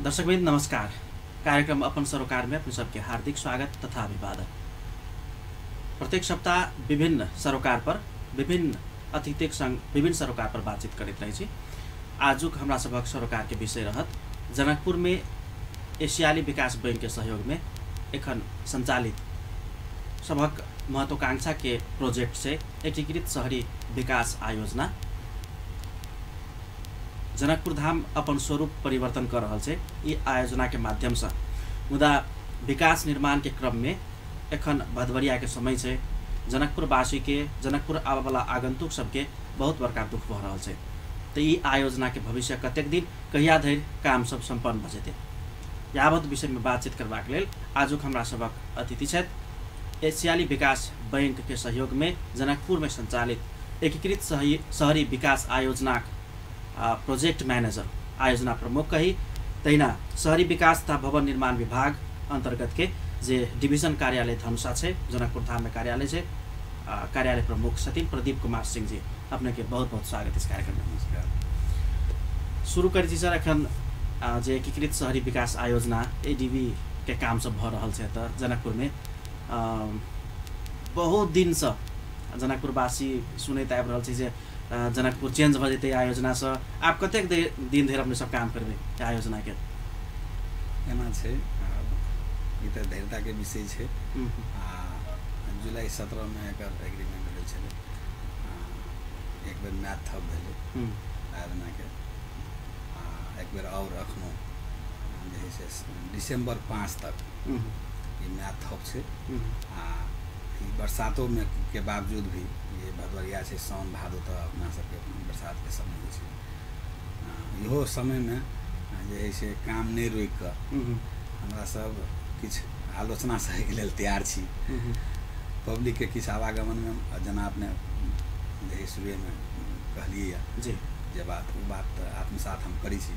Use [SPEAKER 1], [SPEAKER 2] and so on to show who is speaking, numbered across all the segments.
[SPEAKER 1] दर्शकवृन्द नमस्कार। कार्यक्रम अपन सरोकार में अपने सबके हार्दिक स्वागत तथा अभिवादन। प्रत्येक सप्ताह विभिन्न सरोकार पर विभिन्न अतिथिक संग विभिन्न सरोकार पर बातचीत करैत रहै छी। आजुक हमरा सभक सरोकार के विषय रहत जनकपुर में एशियाली विकास बैंक के सहयोग में एखन संचालित सभक महत्वाकांक्षा के प्रोजेक्ट से एकीकृत शहरी विकास आयोजना जनकपुर धाम अपन स्वरूप परिवर्तन कर रहल छै ई आयोजना के माध्यम से। मुदा विकास निर्माण के क्रम में एखन भदवरिया के समय छै, जनकपुरवासी के जनकपुर आबे वाला आगंतुक सबके बहुत बड़का दुख भऽ रहल छै। तो ई आयोजना के भविष्य कतेक दिन कहिया धरि काम सब सम्पन्न भऽ जेतै, यावत विषय में बातचीत करबाक लेल आजुक हमरा सभक अतिथि छथि एशियाली विकास बैंक के सहयोग में जनकपुर में संचालित एकीकृत शहरी विकास आयोजना प्रोजेक्ट मैनेजर आयोजना प्रमुख कही, तहिना शहरी विकास तथा भवन निर्माण विभाग अंतर्गत के जे डिवीजन कार्यालय धनुषा छै, जनकपुर धाम में कार्यालय छै, कार्यालय प्रमुख छथिन प्रदीप कुमार सिंह जी। अपने के बहुत बहुत स्वागत इस कार्यक्रम में। नमस्कार। शुरू करै छी सर, एखन जे एकीकृत शहरी विकास आयोजना एडीबी के काम सब भऽ रहल छै तऽ जनकपुर में बहुत दिनसँ जनकपुरवासी सुनैत आबि रहल छै जे जनकपुर चेंज भऽ जेतै आयोजना से। आब कतेक दिन धरि अपने सब काम करबै आयोजना के?
[SPEAKER 2] एना छै, ई तऽ धैर्यताके विषय छै। आ जुलाई 17 में एकर एग्रीमेंट भेल छलै, एक बेर मैथ थप भेलै आयोजनाके, आ एक बेर आओर एखनो जे है से दिसंबर 5 तक ई मैथ थप छै। आ ई बरसातोमे के बावजूद भी ये भदवरिया छै, साउन भादो तऽ अपना सबके बरसातके समय होइ छै, इहो समयमे जे है से काम नहि रोकि कऽ हमरा सब किछु आलोचना सहैके लेल तैयार छी। पब्लिकके किछु आवागमनमे जेना अपने जे है शुरुएमे कहलियै जी जे बात, ओ बात तऽ आत्मसात हम करै छी।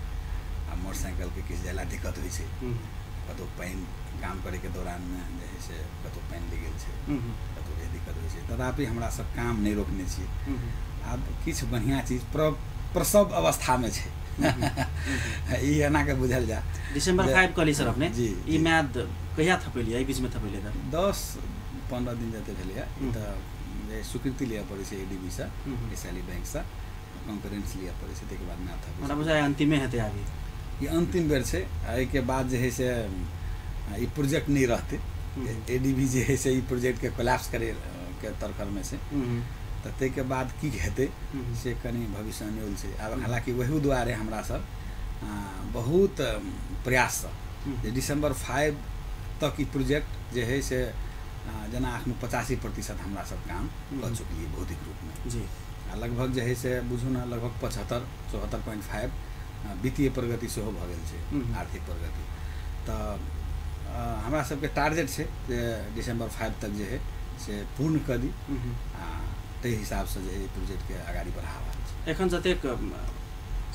[SPEAKER 2] आ मोटरसाइकिलके किछु जाय दिक्कत होइ छै, कतहु पानि काम करैके दौरानमे जे है से कतहु पानि लागि गेल छै, कतहु जे दिक्कत होइ छै, तथापि हमरा सब काम नहि रोकने छियै। आब किछु बढ़िआँ चीज प्रसव अवस्थामे छै, ई एनाके बुझल जाए।
[SPEAKER 1] दिसंबर 5 कहली सर अपने जी, ई म्याद कहिया थपेलियै? एहि बीचमे थपेलियै तऽ
[SPEAKER 2] 10-15 दिन जते भेलैए। ई तऽ जे स्वीकृति लिअ पड़ै छै एडीबी सँ, एशियाली बैंकसँ कॉन्करेंस लिअ पड़ै छै, ताहिके बाद म्याद थपै।
[SPEAKER 1] हमरा बुझाइ अन्तिमे हेतै अभी,
[SPEAKER 2] ई अन्तिम बेर छै। एहिके बाद जे है से ई प्रोजेक्ट नहि रहतै। एडीबी जे है से ई प्रोजेक्टके कोलैप्स करैके तरकरमे छै, तऽ ताहिके बाद की हेतै से कनि भविष्य अनुकूल छै। आब हालाँकि ओहि दुआरे हमरा सब बहुत प्रयाससँ जे दिसंबर 5 तक ई प्रोजेक्ट जे है से जेना एखन 85% हमरा सब काम कऽ चुकलियै भौतिक रूपमे जी। आ लगभग जे है से बुझू ने लगभग 75-74.5 वित्तीय प्रगति सेहो भऽ गेल छै, आर्थिक प्रगति। तऽ हमरा सबके टारगेट छै जे दिसंबर 5 तक जे है से पूर्ण कऽ दी, आ ताहि हिसाबसँ जे है प्रोजेक्टके अगाडि बढ़ा रहल छै।
[SPEAKER 1] एखन जतेक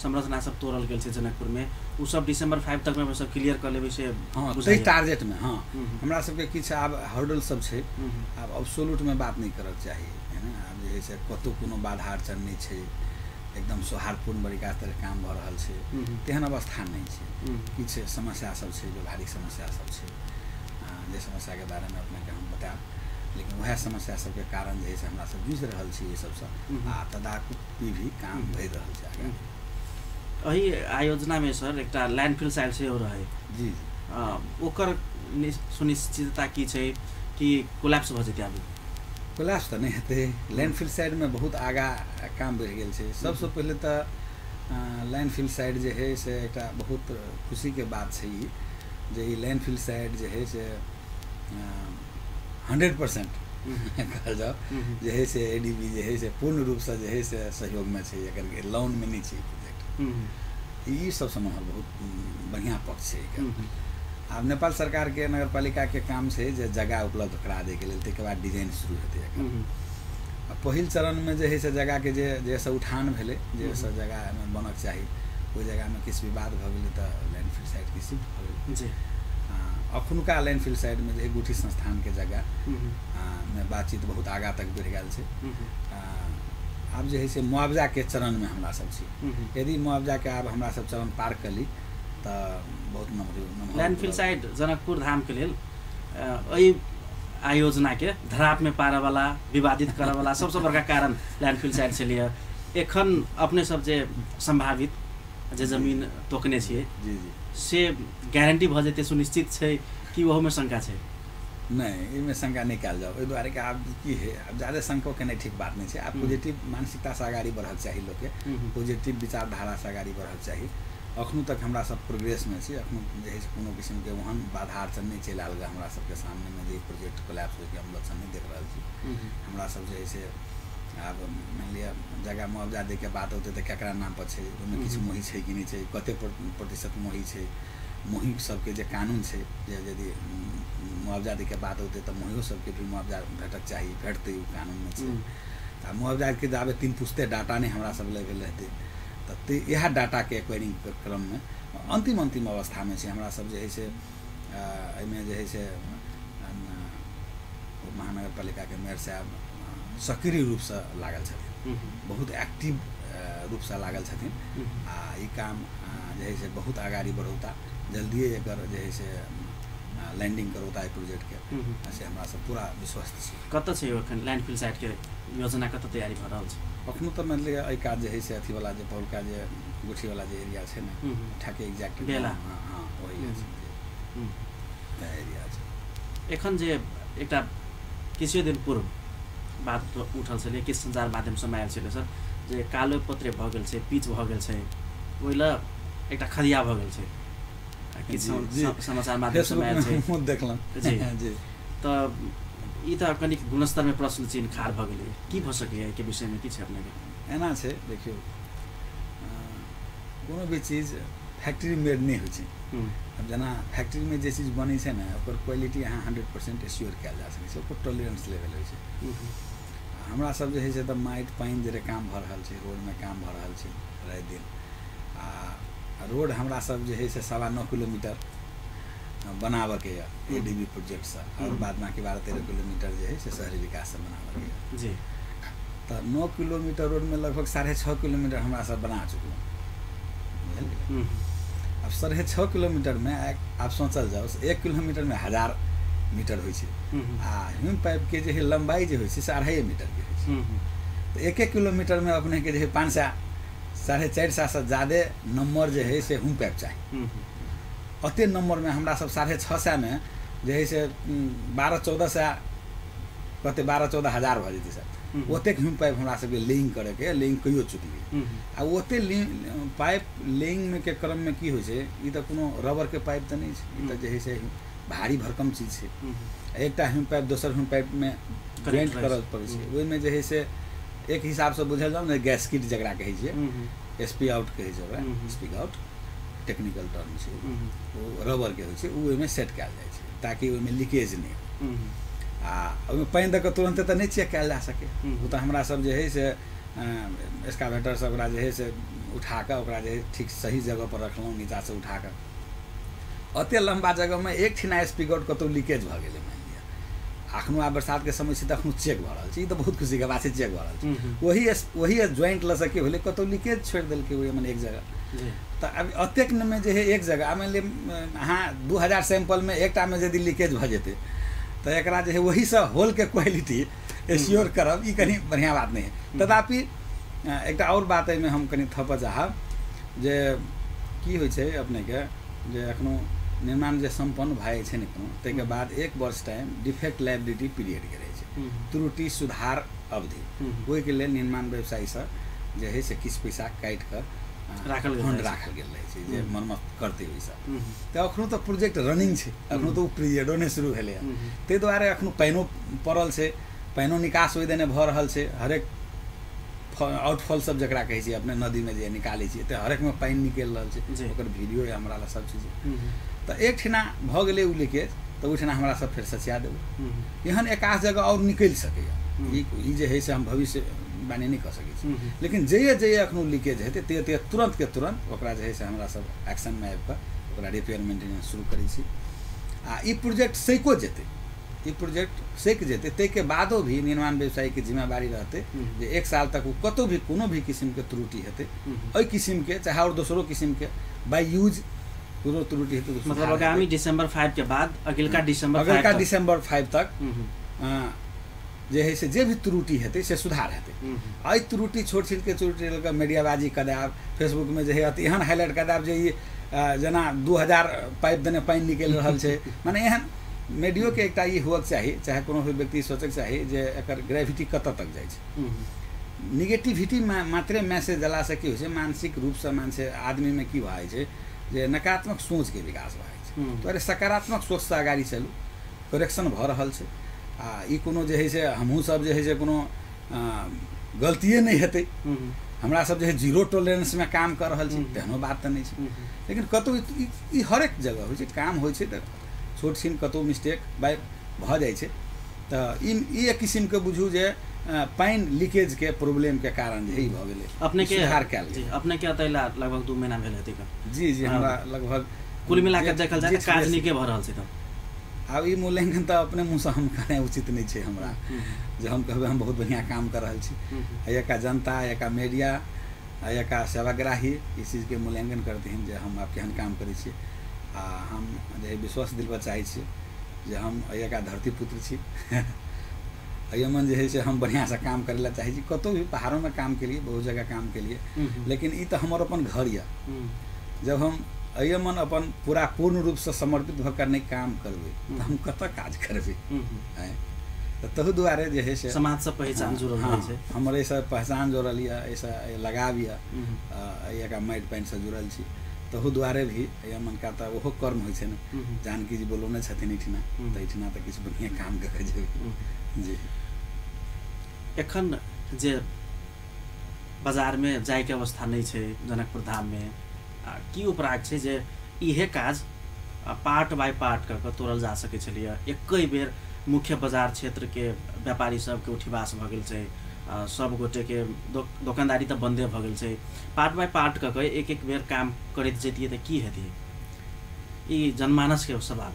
[SPEAKER 1] संरचना सब तोड़ल गेल छै जनकपुर में, ओ सब दिसंबर 5 तक में सब क्लियर कऽ लेबै से?
[SPEAKER 2] हाँ, ताहि टारगेटमे। हाँ, हमरा सबके किछु आब हर्डल सब छै, आब अब्सोल्यूटमे बात नहि करऽके चाही है ने। आब जे है से कतहु कोनो बाधा अड़चन नहि छै, एकदम सौहार्दपूर्ण तरीका से काम भऽ रहल छै, तेहन अवस्था नहि छै। किछु समस्या सब छै, व्यवहारिक समस्या सब छै, जे समस्याके बारेमे अपनेके हम बतायब, लेकिन वएह समस्या सबके कारण जे है से हमरा सब जूझि रहल छी एहि सबसँ, आ तदापि भी काम भरि रहल छै आगाँ।
[SPEAKER 1] एहि आयोजनामे सर एकटा लैंडफिल साइट सेहो रहै
[SPEAKER 2] जी,
[SPEAKER 1] ओकर सुनिश्चितता की छै कि कोलैप्स भऽ जेतै? अभी
[SPEAKER 2] कोलैप्स तऽ नहि हेतै। लैंडफिल साइडमे बहुत आगाँ काम बढ़ि गेल छै। सबसँ पहिले तऽ लैंडफिल साइड जे है से एकटा बहुत खुशीके बात छै ई जे ई लैंडफिल साइड जे है से 100% कहल जाओ जे है से एडीबी जे है से पूर्ण रूपसँ जे है से सहयोगमे छै, एकर लोनमे नहि छै प्रोजेक्ट। ई सबसँ बहुत बढ़िआँ पक्ष छै एकर। आब नेपाल सरकारके नगरपालिकाके काम छै जे जगह उपलब्ध करा दैके लेल, ताहिके बाद डिजाइन शुरू हेतै एकर। आ पहिल चरणमे जे है से जगहके जे जैसे उठान भेलै, जे सब जगहमे बनक चाही, ओहि जगहमे किछु विवाद भऽ गेलै तऽ लैंडफिल साइटके शिफ्ट भऽ गेलै
[SPEAKER 1] जी।
[SPEAKER 2] अखुनका लैंडफिल साइडमे जे है गुठी संस्थानके जगह मे बातचीत बहुत आगाँ तक बढ़ि गेल छै। आब जे है से मुआवजाके चरणमे हमरा सब छी। यदि मुआवजाके आब हमरा सब चरण पार कऽ ली तऽ बहुत नम्हर।
[SPEAKER 1] लैंडफिल साइट जनकपुर धामके लेल एहि आयोजनाके धरापमे पारऽवला, विवादित करऽवला सबसँ बड़का कारण लैंडफिल साइट छलियै। एखन अपने सब जे सम्भावित जे जमीन तोकने छियै,
[SPEAKER 2] जी जी,
[SPEAKER 1] से गारंटी भऽ जेतै, सुनिश्चित छै कि ओहोमे शंका छै?
[SPEAKER 2] नहि, एहिमे शंका नहि कयल जाउ। एहि दुआरे कि आब की है, आब ज्यादा शंको केनाइ ठीक बात नहि छै। आब पॉजिटिव मानसिकतासँ अगाडि बढ़क चाही लोकके, पॉजिटिव विचारधारासँ अगाडि बढ़क चाही। अखनो तक हमरा सब प्रोग्रेसमे छी, अखनो जे है से कोनो किसिमके ओहन बाधा अड़चन नहि चलि आयल हमरा सबके सामनेमे जे प्रोजेक्ट कोलैप्स होइके हम लक्षण नहि देख रहल छी। हमरा सब जे है से आब मानि लिअ जगह मुआवजा दैके बात औतै तऽ केकरा नाम पर छै, ओहिमे किछु मोही छै कि नहि छै, कते प्रतिशत मोही छै, मोही सबके जे कानून छै जे यदि मुआवजा दैके बात औतै तऽ मोहियो सबके भी मुआवजा भेटक चाही, भेटतै, ओ कानूनमे छै। आ मुआवजाके जाबे 3 पुस्ते डाटा नहि हमरा सब लग भेल रहतै तऽ इएह डाटाके एक्वायरिंग क्रममे अन्तिम अन्तिम अवस्थामे छै। हमरा सब जे है से एहिमे जे है से महानगरपालिकाके मेयर साहब सक्रिय रूपसँ लागल छथिन, बहुत एक्टिव रूपसँ लागल छथिन आ ई काम जे है से बहुत अगाडि बढ़ौता, जल्दिए एकर जे है से लैंडिंग करौता एहि प्रोजेक्टके, से हमरा सब पूरा विश्वस्त छी।
[SPEAKER 1] कतऽ छै एखन लैंडफिल साइटके योजना, कतऽ तैयारी भऽ रहल छै?
[SPEAKER 2] अखनो तऽ मानि लिअ एहि काज जे है से अथीवला जे पहुलका जे गुठीवला जे एरिया छै ने, ठाके एक्जैक्ट
[SPEAKER 1] बेला,
[SPEAKER 2] हाँ हाँ वही एरिया छै।
[SPEAKER 1] एखन जे एकटा किछु दिन पूर्व बात उठल छलै, किछु सञ्चार माध्यम सबमे आयल छलै सर, जे कालो पत्रे भऽ गेल छै, पीच भऽ गेल छै, ओहि लए एकटा खदिया भऽ गेल छै, किछु समाचार माध्यम सबमे आयल छै,
[SPEAKER 2] देखलहुँ
[SPEAKER 1] जी जी। तऽ ई तऽ कनिक गुणस्तरमे प्रश्न चिन्ह खाड़ भऽ गेलै, की भऽ सकैए एहिके विषयमे, की छै अपनेके?
[SPEAKER 2] एना छै, देखियौ कोनो भी चीज फैक्ट्री मेड नहि होइ छै। आब जेना फैक्ट्रीमे जे चीज बनै छै ने ओकर क्वालिटी अहाँ 100% एश्योर कयल जा सकै छै, ओकर टॉलरेंस लेवल होइ छै। हमरा सब जे है से तऽ माटि पानि जे काम भऽ रहल छै, रोडमे काम भऽ रहल छै राति दिन, आ रोड हमरा सब जे है से 9.25 किलोमीटर बनाबऽके यऽ ADB प्रोजेक्टसँ, आओर बाद बाकी 12-13 किलोमीटर जे है से शहरी विकाससँ बनाबऽके यऽ
[SPEAKER 1] जी।
[SPEAKER 2] तऽ 9 किलोमीटर रोडमे लगभग 6.5 किलोमीटर हमरा सब बना चुकलहुँ, बुझलियै। आब 6.5 किलोमीटरमे आब सोचल जाउ 1 किलोमीटरमे 1000 मीटर होइ छै आ ह्यूम पाइपके जे है लम्बाइ जे होइ छै से 2.5 मीटरके होइ छै। तऽ 1 किलोमीटरमे अपनेके जे है 500 450 ज़्यादे नम्बर जे है से ह्यूम पाइप चाही। अते नम्बरमे हमरा सब 650मे जे है से 1200-1400 कते 12-14 हजार भऽ जेतै सर, ओतेक ह्यूम पाइप हमरा सबके लिंक करैके, लिंक कहियो चुकलियै। आ ओते पाइप लिंकमे के क्रममे की होइ छै, ई तऽ कोनो रबरके पाइप तऽ नहि छै, ई तऽ जे है से भारी भरकम चीज छै। एकटा ह्यूम पाइप दोसर ह्यूम पाइपमे ज्वाइंट करऽ पड़ै छै, ओहिमे जे है से एक हिसाबसँ बुझल जाउ ने गैसकिट जकरा कहै छियै, एस पी आउट कहै छै ओकरा, स्पीक आउट टेक्निकल टर्म छै, ओ रबरके होइ छै, ओ ओहिमे सेट कयल जाइ छै ताकि ओहिमे लीकेज नहि हो। आ ओहिमे पानि दऽ कऽ तुरन्ते तऽ नहि चेक कयल जा सकै, ओ तऽ हमरा सब जे है से एक्सकावेटरसँ ओकरा जे है से उठा कऽ ओकरा जे है ठीक सही जगहपर रखलहुँ, नीचाँसँ उठा कऽ। ओते लम्बा जगहमे एक ठिना स्पीक आउट कतहु लीकेज भऽ गेलै मानि लिअ, अखनो आब बरसातके समय छै तऽ अखनो चेक भऽ रहल छै, ई तऽ बहुत खुशीके बात छै, चेक भऽ रहल छै। वही ज्वाइंट लऽ की भेलै, कतहु लीकेज छोड़ि देलकै ओहि मने एक जगह। तऽ आब एतेकमे जे है एक जगह मानि लिअ अहाँ 2000 सैंपलमे एकटामे यदि लीकेज भऽ जेतै तऽ एकरा जे है वहीसँ होलके क्वालिटी एश्योर करब ई कनि बढ़िआँ बात नहि है। तथापि एकटा आओर बात एहिमे हम कनि थपऽ चाहब जे की होइ छै अपनेके जे एखनो निर्माण जे सम्पन्न भए जाइ छै ने कोनो, ताहिके बाद 1 वर्ष टाइम डिफेक्ट लाइबिलिटी पीरियडके रहै छै, त्रुटि सुधार अवधि। ओहिके लेल निर्माण व्यवसायीसँ जे है से किछु पैसा काटि कऽ फंड राखल गेल रहै छै जे मरम्मत करतै ओहिसँ। तऽ एखनो तऽ प्रोजेक्ट रनिंग छै, एखनो तऽ ओ पीरियडो नहि शुरू भेलैए, ताहि दुआरे एखनो पानिओ पड़ल छै, पानिओ निकास ओहि देने भऽ रहल छै। हरेक आउटफॉल सब जकरा कहै छियै अपने नदीमे जे निकालै छियै तऽ हरेकमे पानि निकलि रहल छै, ओकर वीडियो यऽ हमरा लग सब चीज। तऽ एक ठिना भऽ गेलै ओ लीकेज तऽ ओहिठिना हमरा सब फेर सचिया देबै, एहन एकाध जगह आओर निकलि सकैए, ई जे है से हम भविष्य वाणी नहि कऽ सकै छी। लेकिन जइए जइए एखनो लीकेज हेतै तैयो तैयो तुरन्त के तुरन्त ओकरा जे है से हमरा सब एक्शनमे आबि कऽ ओकरा रिपेयर मेंटेनेंस शुरू करै छी। आ ई प्रोजेक्ट सैको जेतै, ई प्रोजेक्ट सैक जेतै ताहिके बादो भी निर्माण व्यवसायीके जिम्मेवारी रहतै जे 1 साल तक ओ कतहु भी कोनो भी किसिमके त्रुटि हेतै एहि किसिमके चाहे आओर दोसरो किसिमके बाय यूज कोनो त्रुटि हेतै तऽ
[SPEAKER 1] मतलब आगामी दिसंबर 5 के बाद अगिलका दिसंबर 5
[SPEAKER 2] अगिलका दिसंबर 5 तक जे है से जे भी त्रुटि हेतै से सुधार हेतै। एहि त्रुटि छोट छिटके त्रुटि लऽ कऽ मीडियाबाजी कऽ देब, फेसबुकमे जे है अथी एहन हाईलाइट कऽ देब जे ई जेना 2000 पाइप देने पानि निकलि रहल छै, मने एहन मीडियोके एकटा ई हुअके चाही, चाहे कोनो भी व्यक्ति सोचैके चाही जे एकर ग्रेविटी कतऽ तक जाइ छै। निगेटिविटी मात्रे मैसेज देलासँ की होइ छै, मानसिक रूपसँ मानसे आदमीमे की भऽ जाइ छै जे नकारात्मक सोचके विकास भऽ जाइ छै। तो अरे सकारात्मक सोचसँ अगाडि चलू, करेक्शन भऽ रहल छै। आ ई कोनो जे है से हमहूँ सब जे है से कोनो गलतिए नहि हेतै, हमरा सब जे है जीरो टॉलरेंसमे काम कऽ रहल छी तेहनो बात तऽ नहि छै, लेकिन कतहु ई हरेक जगह होइ छै, काम होइ छै तऽ छोट छिन कतहु मिस्टेक बाइ भऽ जाइ छै। तऽ ई एक किसिमके बुझू जे पानि लीकेजके प्रॉब्लमके कारण जे ई भऽ गेलै।
[SPEAKER 1] अपने के
[SPEAKER 2] सुधार कयल गेल।
[SPEAKER 1] अपने के एतऽ लगभग 2 महीना भेल हेतै।
[SPEAKER 2] जी जी, हमरा लगभग
[SPEAKER 1] कुल मिला कऽ देखल जाय तऽ काज नीके भऽ रहल छै। तऽ
[SPEAKER 2] आब ई मूल्यांकन तऽ अपने मुँहसँ हम कहनाइ उचित नहि छै हमरा, जे हम कहबै हम बहुत बढ़िआँ काम कऽ रहल छी। एहिका जनता, एहिका मीडिया, एहिका सेवाग्राही ई चीजके मूल्यांकन करथिन जे हम आब केहन काम करै छी। आ हम जे विश्वास दिलबऽ चाहै छी जे हम एहिका धरती पुत्र छी, एहिमे जे है से हम बढ़िआँसँ काम करै लए चाहै छी। कतहु भी पहाड़ोमे काम केलिए, बहुत जगह काम केलिए, लेकिन ई तऽ हमर अपन घर यऽ। जब हम एहिमे अपन पूरा पूर्ण रूपसँ समर्पित भऽ कऽ नहि काम करबै तऽ हम कतऽ काज करबै? तऽ तहु दुआरे जे है से
[SPEAKER 1] समाजसँ पहिचान जुड़ल रहै छै।
[SPEAKER 2] हमर एहिसँ पहचान जुड़ल यऽ, एहिसँ लगाव यऽ, एहिका माटि पानिसँ जुड़ल छी, तहु दुआरे भी एहि मनका तऽ ओहो कर्म होइ छै ने। जानकी जी बोलौने छथिन एहिठिना, तऽ एहिठिना तऽ किछु बढ़िआँ काम कऽ कऽ जेबै। जी,
[SPEAKER 1] एखन जे बाजारमे जाइके अवस्था नहि छै जनकपुर धाममे, की उपराग छै जे इहे काज पार्ट बाय पार्ट कऽ कऽ तोड़ल जा सकै छलैए? एकै बेर मुख्य बाजार क्षेत्रके व्यापारी सबके उठिवास भऽ गेल छै, सब गोटेके दोकानदारी तऽ बन्दे भऽ गेल छै। पार्ट बाय पार्ट कऽ कऽ एक एक बेर काम करैत जैतियै तऽ की हेतै? ई जनमानसके सवाल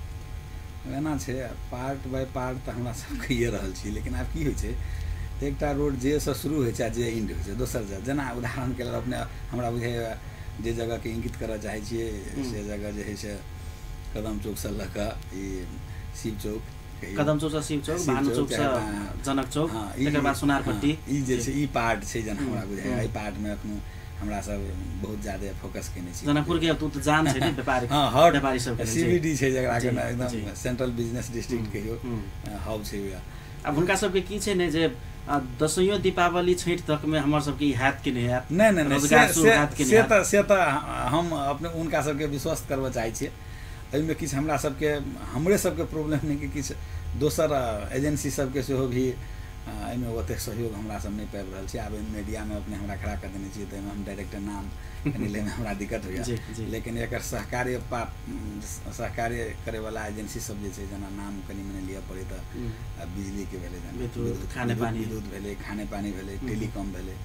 [SPEAKER 2] एना छै। पार्ट बाय पार्ट तऽ हमरा सब कहिए रहल छी, लेकिन आब की होइ छै, एकटा रोड जेसँ शुरू होइ छै आ जे एंड होइ छै दोसर जगह। जेना उदाहरणके लेल अपने हमरा बुझाइए जे जगहके इंगित करऽ चाहै छियै से जगह जे है से कदम चौकसँ लऽ कऽ ई शिव चौक,
[SPEAKER 1] कदम चौकसँ शिव चौक, भानु चौकसँ जनक चौक, तकर बाद सोनारपट्टी,
[SPEAKER 2] ई जे छै ई पार्ट छै जेना हमरा बुझाइए। एहि पार्टमे एखनो हमरा सब बहुत ज्यादा फोकस केने छी।
[SPEAKER 1] जनकपुर के तो जान छै ने व्यापारी,
[SPEAKER 2] हां, हर
[SPEAKER 1] व्यापारी सब के
[SPEAKER 2] सीबीडी छै जकरा के एकदम सेंट्रल बिजनेस डिस्ट्रिक्ट कहियो हब छै।
[SPEAKER 1] आब हुनका सबके की छै ने जे दसैँ दीपावली छठि तक में हमर सबके हैत कि नहि हैत,
[SPEAKER 2] नहि नहि नहि, से तऽ हम अपने हुनका सबके विश्वस्त करबऽ चाहै छियै। एहिमे किछु हमरा सबके हमरे सबके प्रॉब्लम नहि कि किछु दोसर एजेंसी सबके सेहो भी एहिमे ओतेक सहयोग हमरा सब नहि पाबि रहल छी। आब मीडियामे अपने हमरा खड़ा कऽ देने छियै तऽ एहिमे हम डायरेक्ट नाम कनि लैमे हमरा दिक्कत होइए, लेकिन एकर सहकार्य सहकार्य करैवला एजेंसी सब जे छै, जेना नाम कनि मनि लिअ पड़ै तऽ बिजलीके भेलै, जेना विद्युत भेलै, खाने पानी भेलै, टेलीकॉम भेलै।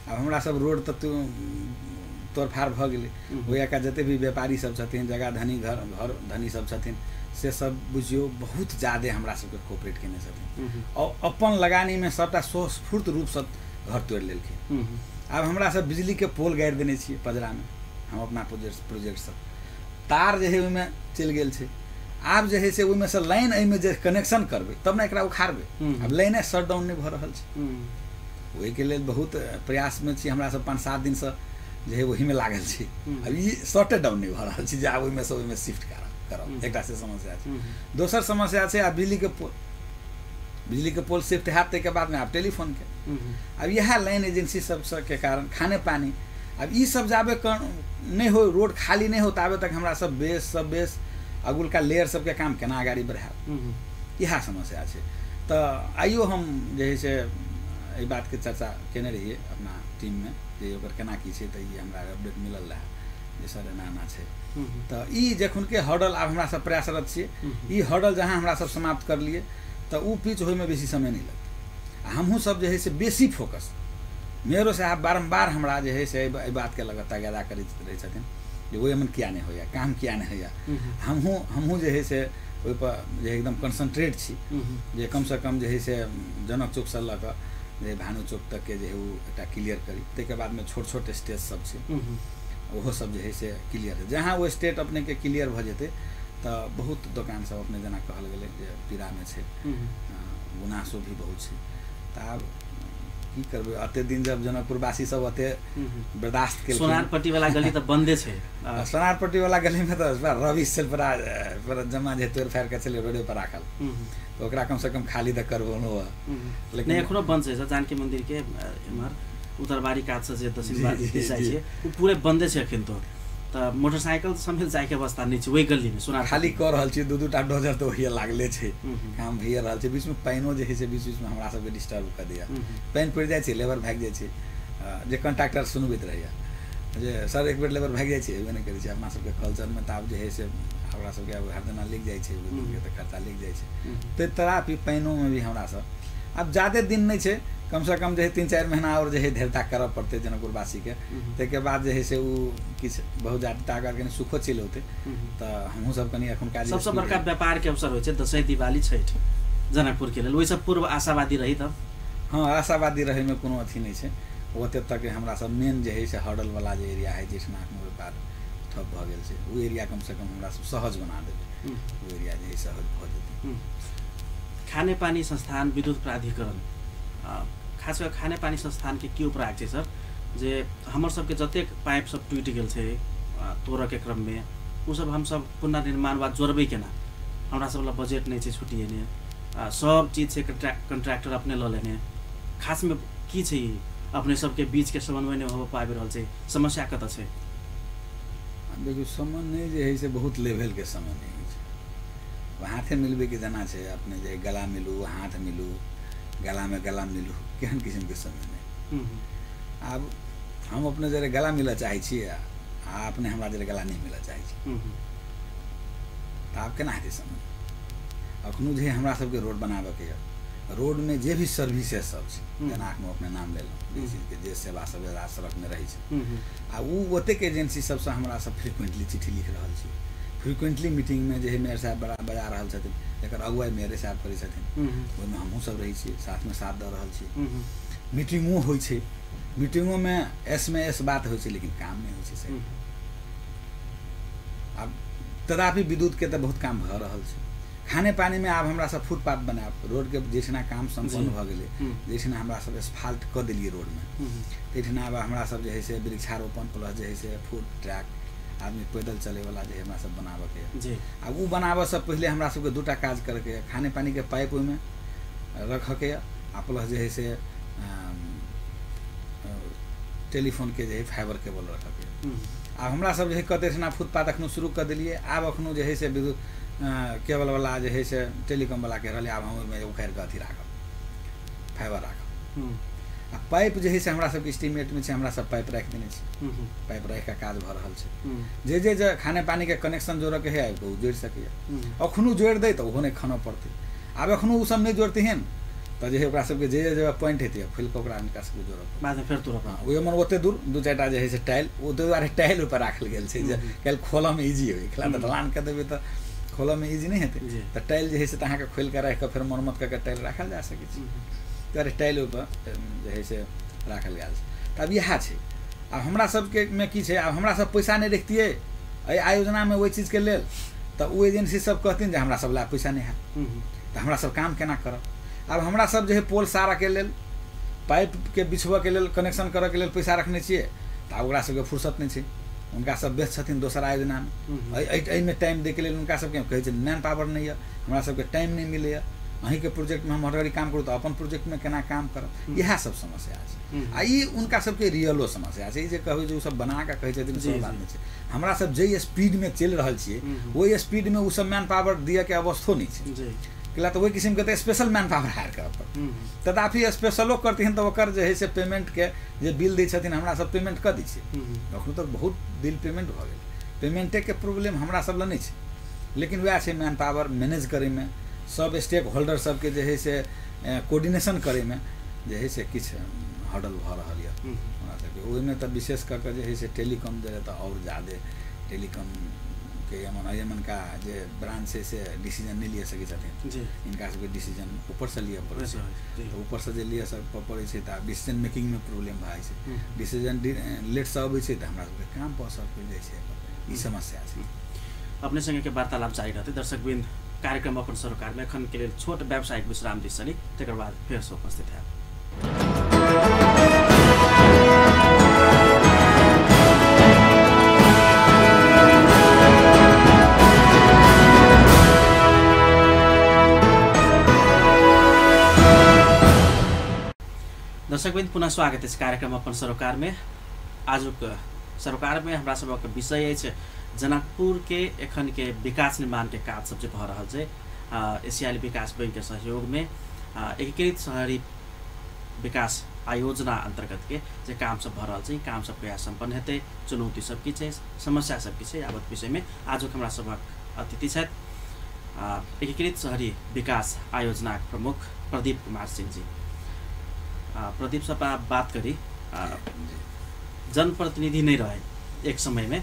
[SPEAKER 2] आब हमरा सब रोड तऽ तोड़फाड़ भऽ गेलै, ओहिका जते भी व्यापारी सब छथिन, जगह धनी घर घर धनी सब छथिन, से सब बुझियौ बहुत ज्यादे हमरा सबके कोऑपरेट केने छथिन और अपन लगानीमे सबटा स्वस्फूर्त रूपसँ घर तोड़ि लेलखिन। आब हमरा सब बिजलीके पोल गाड़ि देने छियै पजरामे, हम अपना प्रोजेक्टसँ तार जे है ओहिमे चलि गेल छै। आब जे है से ओहिमे से लाइन एहिमे जे कनेक्शन करबै तब ने एकरा उखाड़बै, आब लाइने शटडाउन नहि भऽ रहल छै। ओहिके लेल बहुत प्रयासमे छी हमरा सब, 5-7 दिनसँ जे है ओहिमे लागल छी। आब ई शॉर्टे डाउन नहि भऽ रहल छै जे आब ओहिमे से ओहिमे शिफ्ट करब, एकटा से समस्या छै। दोसर समस्या छै आब बिजलीके पोल, बिजलीके पोल शिफ्ट हैत ताहिके बादमे आब टेलीफोनके, आब इएह लाइन एजेंसी सबके कारण खाने पानी, आब ई सब जाबे नहि हो, रोड खाली नहि हो ताबे तक हमरा सब बेस सब बेस अगुलका लेयर सबके काम केना अगाडि बढ़ायब, इएह समस्या छै। तऽ आइयो हम जे है से एहि बातके चर्चा केने रहियै अपना टीममे जे ओकर केना की छै, तऽ ई हमरा अपडेट मिलल रहए जे सर एना एना छै। तऽ ई जखनके हर्डल आब हमरा सब प्रयासरत छियै, ई हर्डल जहाँ हमरा सब समाप्त करलियै तऽ ओ पिच होइमे बेसी समय नहि लगतै। आ हमहूँ सब जे है से बेसी फोकस, मेरो साहब बारम्बार हमरा जे है से एहि बातके लऽ कऽ तगादा करैत रहै छथिन जे ओहिमे किया नहि होइए, काम किया नहि होइए। हमहूँ जे है से ओहिपर जे एकदम कंसंट्रेट छी जे कमसँ कम जे है से जनक चौकसँ लऽ कऽ जे भानु चौक तकके जे है ओ एकटा क्लियर करी। ताहिके बादमे छोट छोट स्टेज सब छै, ओहो सब जे है से क्लियर है। जहाँ ओ स्टेट अपनेके क्लियर भऽ जेतै तऽ बहुत दोकान सब अपने जेना कहल गेलै जे पीड़ामे छै, गुनासो भी बहुत छै। तऽ आब की करबै, एते दिन जब जनकपुरवासी सब एते बर्दाश्त केलखिन।
[SPEAKER 1] सोनारपट्टी वाला गली तऽ बंदे छै।
[SPEAKER 2] सोनारपट्टी वाला गलीमे तऽ रवि सेल पर जमा जे तोड़ि फाड़ि कऽ छलै रोडे पर राखल, तऽ ओकरा कम से कम खाली तऽ करबो।
[SPEAKER 1] लेकिन एखनो बंद छै सर, जानकी मंदिर के एम्हर उत्तरबारी कातसँ जे दक्षिण दिस जाइ छै ओ पूरे बंदे छै एखन। तऽ मोटरसाइकिल समेत जाइके अवस्था नहि छै ओहि गलीमे। सोनार
[SPEAKER 2] खाली कऽ रहल छियै, 2-2 टा डोजर तऽ ओहिए लागले छै, काम भइए रहल छै। बीचमे पानिओ जे हइ से बीच बीचमे हमरा सबके डिस्टर्ब कऽ दैए, पानि पड़ि जाइ छै लेबर भागि जाइ छै, जे कॉन्ट्रैक्टर सुनबैत रहैए जे सर एक बेर लेबर भागि जाइ छै, हेबे नहि करै छै। अपना सबके कल्चरमे तऽ आब जे हइ से हमरा सबके आब हरदना लागि जाइ छै, ओहि दिनके तऽ खर्चा लागि जाइ छै। तऽ तथापि पानिओमे भी हमरा सब आब ज्यादे दिन नहि छै, कमसँ कम जे है 3-4 महीना आओर जे है धैर्यता करऽ पड़तै जनकपुरवासीके। ताहिके बाद जे है से ओ किछु बहुत ज्यादा ताकत कनि सुखो चलि औतै तऽ हमहूँ सब कनि एखुनका
[SPEAKER 1] सबसँ बड़का व्यापारके अवसर होइ छै दशैं, दिवाली, छठि जनकपुरके लेल। ओहिसँ पूर्व आशावादी रही तब?
[SPEAKER 2] हँ, आशावादी रहैमे कोनो अथी नहि छै। ओते तक हमरा सब मेन जे है से हर्डलवला जे एरिया है जाहिठिना एखन व्यापार ठप भऽ गेल छै, ओ एरिया कमसँ कम हमरा सब सहज बना देबै, ओ एरिया जे है सहज भऽ जेतै।
[SPEAKER 1] खानेपानी संस्थान, विद्युत प्राधिकरण, खास कऽ खानेपानी संस्थानके की उपराग छै सर? जे हमर सबके जतेक पाइप सब टूटि गेल छै तोड़ऽके क्रममे, ओ सब हमसब पुनर्निर्माण वा जोड़बै केना? हमरा सब लग बजट नहि छै छुटिएने, सब चीज छै कॉन्ट्रैक्टर अपने लऽ लेने। खासमे की छै अपने सबके बीचके समन्वय नहि हो पाबि रहल छै, समस्या कतऽ छै?
[SPEAKER 2] देखियौ, समन्वय जे है से बहुत लेवलके समन्वय होइ छै। हाथे मिलबैके जेना छै, अपने जे गला मिलू, हाथ मिलू, गलामे गला मिलू, केहन किसिमके समन्वय। आब हम अपने जरे गला मिलऽ चाहै छियै आ अपने हमरा जरे गला नहि मिलऽ चाहै छी, तऽ आब केना हेतै समन्वय? अखनो जे हमरा सबके रोड बनाबऽके यऽ, रोडमे जे भी सर्विसेज सब छै, जेना एखनो अपने नाम लेलहुँ जे चीजके जे सेवा सब सड़कमे रहै छै, आ ओ ओतेक एजेंसी सबसँ हमरा सब फ्रिक्वेंटली चिट्ठी लिख रहल छी, फ्रिक्वेंटली मीटिंगमे जे है मेयर साहब बजा रहल छथिन, एकर अगुवाई मेयरे साहब करै छथिन, ओहिमे हमहूँ सब रहै छियै, साथमे साथ दऽ रहल छी। मीटिंगो होइ छै, मीटिंगोमे एसमे एस बात होइ छै, लेकिन काम नहि होइ छै सही। आब तथापि विद्युतके तऽ बहुत काम भऽ रहल छै। खाने पानीमे आब हमरा सब फुटपाथ बनायब, रोडके जैसना काम सम्पन्न भऽ गेलै, जैसना हमरा सब एसफाल्ट कऽ देलियै रोडमे, ताहिठिना आब हमरा सब जे है से वृक्षारोपण प्लस जे है से फुट ट्रैक, आदमी पैदल चलैवला जे हमरा सब बनाबऽके यऽ। आ ओ बनाबऽसँ पहिले हमरा सबके 2 टा काज करैके यऽ, खाने पानीके पाइप ओहिमे रखऽके यऽ, आ प्लस जे है से टेलीफोनके जे है फाइबर केबल रखऽके यऽ। आब हमरा सब जे है कतै ठिना फुटपाथ एखनो शुरू कऽ देलियै, आब एखनो जे है से विद्युत केबलवला जे है से टेलीकॉमवला कहि रहलै आब हम ओहिमे उखाड़ि कऽ अथी राखब, फाइबर राखब। आ पाइप जे है से हमरा सबके एस्टीमेटमे छै, हमरा सब पाइप राखि देने छी, पाइप राखि कऽ काज भऽ रहल छै। जे जे जे खाने पानीके कनेक्शन जोड़ऽके है आबि कऽ ओ जोड़ि सकैए, एखनो जोड़ि दै तऽ ओहो नहि खनऽ पड़तै। आब एखनो ओ सब नहि जोड़तिहन तऽ जे है ओकरा सबके जे जे जगह पॉइंट हेतै खोलि कऽ ओकरा हुनका सबके जोड़ऽ पड़तै,
[SPEAKER 1] बादमे फेर तोड़ऽ पड़तै।
[SPEAKER 2] ओहिमे ओते दूर 2-4 टा जे है से टाइल, ओ दुआरे टाइल ओहिपर राखल गेल छै जे काल्हि खोलऽमे इजी होइ, एकला तऽ ढलान कऽ देबै तऽ खोलऽमे इजी नहि हेतै, तऽ टाइल जे है से तऽ अहाँके खोलि कऽ राखि कऽ फेर मरम्मत कऽ कऽ टाइल राखल जा सकै छै, दुआरे टाइल ओहिपर जे है से राखल गेल छै। तऽ आब इएह छै। आब हमरा सबके मे की छै, आब हमरा सब पैसा नहि रखतियै एहि आयोजनामे ओहि चीजके लेल, तऽ ओ एजेंसी सब कहथिन जे हमरा सब लए पैसा नहि हैत, तऽ हमरा सब काम केना करब। आब हमरा सब जे है पोल सारऽके लेल, पाइपके बिछबऽके लेल, कनेक्शन करऽके लेल पैसा रखने छियै, तऽ आब ओकरा सबके फुर्सत नहि छै, हुनका सब व्यस्त छथिन दोसर आयोजनामे, एहिमे टाइम दैके लेल हुनका सबके कहै छै मैन पावर नहि यऽ, हमरा सबके टाइम नहि मिलैए, अहीँके प्रोजेक्टमे हम हड़बड़ी काम करू तऽ अपन प्रोजेक्टमे केना काम करब, इएह सब समस्या छै। आ ई हुनका सबके रियलो समस्या छै, ई जे कहबै जे ओ सब बना कऽ कहै छथिन से बात नहि छै। हमरा सब जाहि स्पीडमे चलि रहल छियै ओहि स्पीडमे ओ सब मैन पावर दिअके अवस्थो नहि छै, कैला तऽ ओहि किसिमके तऽ स्पेशल मैन पावर हायर करऽ पड़तै। तथापि स्पेशलो करथिन तऽ ओकर जे है से पेमेंटके जे बिल दै छथिन हमरा सब पेमेंट कऽ दै छियै, एखनो तक बहुत बिल पेमेंट भऽ गेल, पेमेंटेके प्रॉब्लम हमरा सब लग नहि छै, लेकिन वएह छै मैन पावर मैनेज करैमे, सब स्टेक होल्डर सबके जे है से कोर्डिनेशन करैमे जे है से किछु हर्डल भऽ रहल यऽ हमरा सबके। ओहिमे तऽ विशेष कऽ कऽ जे है से टेलीकॉम जे तऽ आओर ज्यादे टेलीकॉम के यमन का जे ब्रांच छै से डिसीजन नहि लिअ सकै छथिन। हिनका सबके डिसीजन ऊपरसँ लिअ पड़ै छै। तऽ ऊपरसँ जे लिअ पड़ै छै तऽ डिसीजन मेकिंगमे प्रॉब्लम भए जाइ छै। डिसीजन लेटसँ अबै छै तऽ हमरा सबके काम पर असर पड़ि जाइ छै। ई समस्या छै।
[SPEAKER 1] अपने संगे के वार्तालाप जारी रहतै। दर्शकवृन्द, कार्यक्रम अपन सरोकारमे एखन के लेल छोट व्यावसायिक विश्राम दिस चली, तकर बाद फेरसँ उपस्थित हैब। दर्शकवृन्द, पुनः स्वागत अछि कार्यक्रम अपन सरोकारमे। आजुक सरोकारमे हमरा सबक विषय अछि जनकपुर के एखन के विकास निर्माण के काज सब जे भऽ रहल छै एशियाली विकास बैंक के सहयोग में एकीकृत शहरी विकास आयोजना अंतर्गत के जे काम सब भऽ रहल छै, काम सब कहिया सम्पन्न हेतै, चुनौती सब की छै, समस्या सब की छै, यावत विषय में आजुक हमरा सबक अतिथि छथि एकीकृत शहरी विकास आयोजनाक प्रमुख प्रदीप कुमार सिंह जी। प्रदीप से बात करी, जनप्रतिनिधि नहीं रहे एक समय में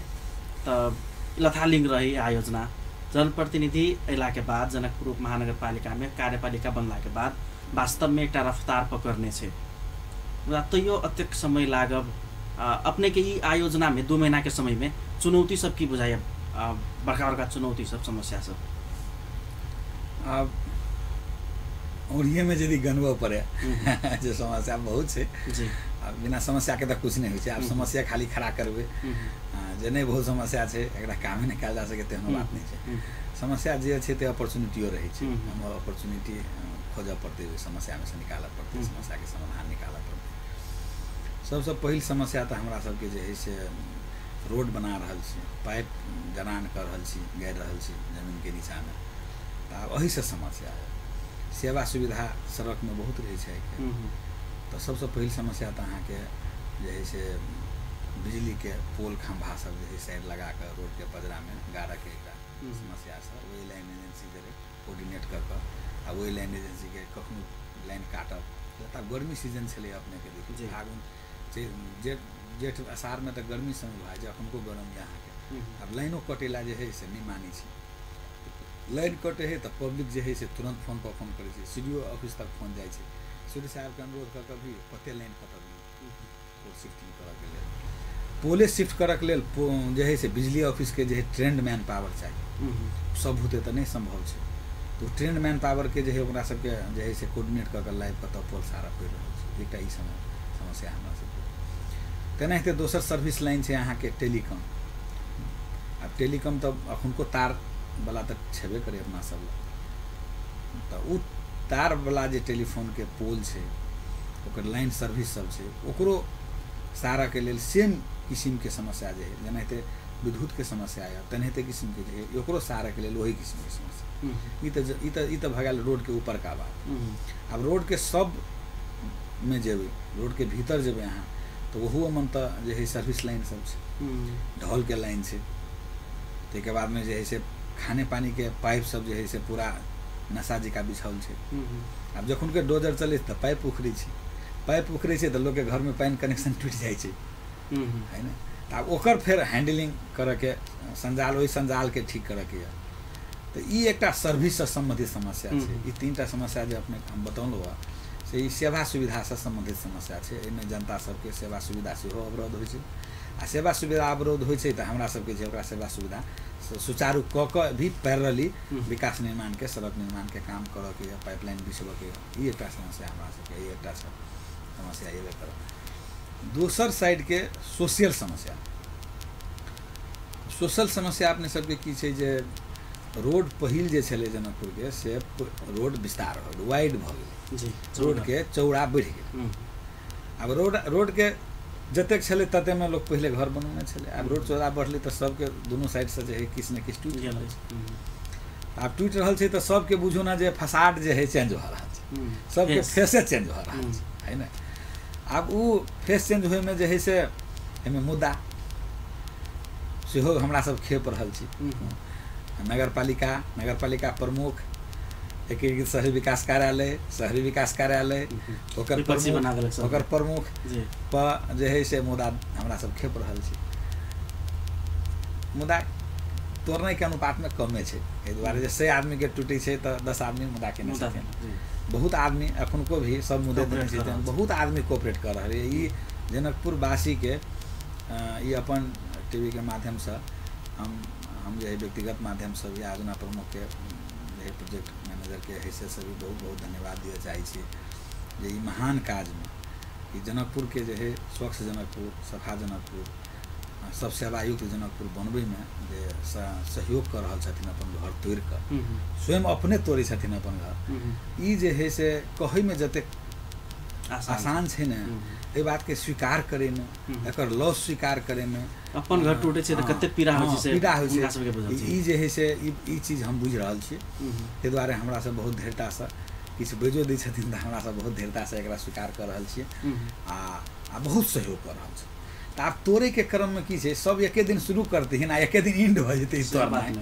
[SPEAKER 1] त लथालिंग रही आयोजना। जनप्रतिनिधि अयला के बाद जनकपुर उप महानगरपालिका में कार्यपालिका बनला के बाद वास्तव में एकटा रफ्तार पकड़ने छै, मुदा तैयो अतेक समय लागब अपने के ई आयोजना में 2 महीना के समय में चुनौती सब की बुझाइए, बड़का बड़का चुनौती सब, समस्या सब?
[SPEAKER 2] आब औरिये में यदि गनबऽ पड़े जे समस्या बहुत छै
[SPEAKER 1] जी।
[SPEAKER 2] आब बिना समस्या के तऽ कुछ नहि होइ छै। आब समस्या खाली खड़ा करबै जे नहि, बहुत समस्या छै, एकरा कामे नहि कयल जा सकै तेहनो बात नहि छै। समस्या जे छै ते अपॉर्चुनिटियो रहै छै। हमर अपॉर्चुनिटी खोजऽ पड़तै, ओहि समस्यामे से निकालऽ पड़तै, समस्याके समाधान निकालऽ पड़तै। सबसँ पहिल समस्या तऽ हमरा सबके जे है से रोड बना रहल छी, पाइप जड़ान कऽ रहल छी, गाड़ि रहल छी जमीनके नीचाँमे, तऽ आब एहिसँ समस्या है। सेवा सुविधा सड़कमे बहुत रहै छै आइकाल्हि, तऽ सबसँ पहिल समस्या तऽ अहाँके जे है से बिजलीके पोल खम्भा सब जे है साइड लगा कऽ रोडके पजरामे गाड़ऽके एकटा समस्या छै। ओहि लाइन एजेंसी जे कोऑर्डिनेट कऽ कऽ आ ओहि लाइन एजेंसीके कखनो लाइन काटब। तऽ गर्मी सीजन छलै अपनेके, देखियौ फागुन जेठ जेठ अषाढ़मे तऽ गर्मी समय भए जाइ, अखुनको गरम यऽ अहाँके। आब लाइनो कटेला जे है से नहि मानै छै। लाइन कटे है तऽ पब्लिक जे है से तुरन्त फोन पर फोन करै छै, CDO office तक फोन जाइ छै। CDO साहबके अनुरोध कऽ कऽ भी कते लाइन कटबियै, पोल शिफ्टिंग करऽके लेल, पोले शिफ्ट करऽके लेल जे है से बिजली ऑफिसके जे है ट्रेंड मैन पावर चाही, सब होतै तऽ नहि सम्भव छै। तऽ ट्रेंड मैन पावरके जे है ओकरा सबके जे है से कोऑर्डिनेट कऽ कऽ लाइव कतऽ पोल सारऽ पड़ि रहल छै। एकटा ई समस्या हमरा सबके। तेनाहिते दोसर सर्विस लाइन छै अहाँके टेलीकॉम। आब टेलीकॉम तऽ अखुनको तारवला तऽ छेबे करै अपना सब लग, तऽ ओ तारवला जे टेलीफोनके पोल छै ओकर लाइन सर्विस सब छै, ओकरो सारऽके लेल सेम किसिमके समस्या जे है, जेनाहिते विद्युतके समस्या यऽ तेनाहिते किसिमके जे है ओकरो सारऽके लेल ओही किसिमके समस्या। ई तऽ भऽ गेल रोडके ऊपरका बात। आब रोडके सबमे जेबै, रोडके भीतर जेबै अहाँ तऽ ओहू मे तऽ जे है सर्विस लाइन सब छै, ढोलके लाइन छै, ताहिके बादमे जे है से खाने पानीके पाइप सब जे है से पूरा नशा जकाँ बिछाओल छै। आब जखनके डोजर चलै छै तऽ पाइप उखड़ै छै, पाइप उखड़ै छै तऽ लोकके घरमे पानि कनेक्शन टूटि जाइ छै, है ने। तऽ आब ओकर फेर हैंडलिंग करऽके संजाल, ओहि संजालके ठीक करऽके यऽ। तऽ ई एकटा सर्विससँ सम्बन्धित समस्या छै। ई 3टा समस्या जे अपने हम बतौलहुँ हँ से ई सेवा सुविधासँ सम्बन्धित समस्या छै। एहिमे जनता सबके सेवा सुविधा सेहो अवरोध होइ छै, आ सेवा सुविधा अवरोध होइ छै तऽ हमरा सबके जे ओकरा सेवा सुविधा सुचारू कऽ कऽ भी पैरेलली विकास निर्माणके, सड़क निर्माणके काम करऽके यऽ, पाइपलाइन बिछबऽके यऽ। ई एकटा समस्या हमरा सबके, ई एकटा समस्या एबे करत। दोसर साइडके सोशल समस्या, सोशल समस्या अपने सबके की छै जे रोड पहिल जे छलै जनकपुरके से रोड विस्तार भऽ गेलै, वाइड भऽ गेलै, रोडके चौड़ा बढ़ि गेलै। आब रोडके जतेक छलै ततेकमे लोक पहिले घर बनौने छलै। आब रोड चौड़ा बढ़लै तऽ सबके दुनू साइडसँ जे है किछु ने किछु टूटि गेल छै। आब टूटि रहल छै तऽ सबके बुझू ने जे फसाड जे है चेंज भऽ रहल छै, सबके फेसे चेंज भऽ रहल छै, है ने। आब ओ फेस चेंज होइमे जे है से एहिमे मुद्दा सेहो हमरा सब खेप रहल छी। नगरपालिका, नगरपालिका प्रमुख, एकीकृत शहरी विकास कार्यालय, शहरी विकास कार्यालय, ओकर प्रमुख, ओकर प्रमुख पर जे है से मुद्दा हमरा सब खेप रहल छी। मुदा तोड़नाइके अनुपातमे कमे छै। एहि दुआरे जे 100 आदमीके टूटै छै तऽ 10 आदमी मुदा केने छथिन। बहुत आदमी एखुनको भी सब मुद्दे देने छथिन, बहुत आदमी कोऑपरेट कऽ रहल यऽ। ई जनकपुरवासीके ई अपन टीवीके माध्यमसँ हम जे है व्यक्तिगत माध्यमसँ भी आयोजना प्रमुखके जे प्रोजेक्ट मैनेजरके हैसियतसँ भी बहुत बहुत धन्यवाद दिअ चाहै छी जे ई महान काजमे ई जनकपुरके जे है स्वच्छ जनकपुर, सफा जनकपुर, सब सेवायुक्त जनकपुर बनबैमे जे सहयोग कऽ रहल छथिन, अपन घर तोड़िकऽ स्वयं अपने तोड़ै छथिन अपन घर। ई जे है से कहैमे जतेक आसान छै ने, एहि बातके स्वीकार करैमे, एकर लॉस स्वीकार करैमे,
[SPEAKER 1] अपन घर टूटै छै तऽ कतेक पीड़ा होइ छै,
[SPEAKER 2] पीड़ा होइ छै। ई जे है से ई चीज हम बुझि रहल छी। ताहि दुआरे हमरा सब बहुत धैर्यतासँ किछु बजियो दै छथिन तऽ हमरा सब बहुत धैर्यतासँ एकरा स्वीकार कऽ रहल छियै आ बहुत सहयोग कऽ रहल छै। तऽ आब तोड़ैके क्रममे की छै, सब एके दिन शुरू करथिन आ एके दिन एंड भऽ जेतै तोड़नाइ,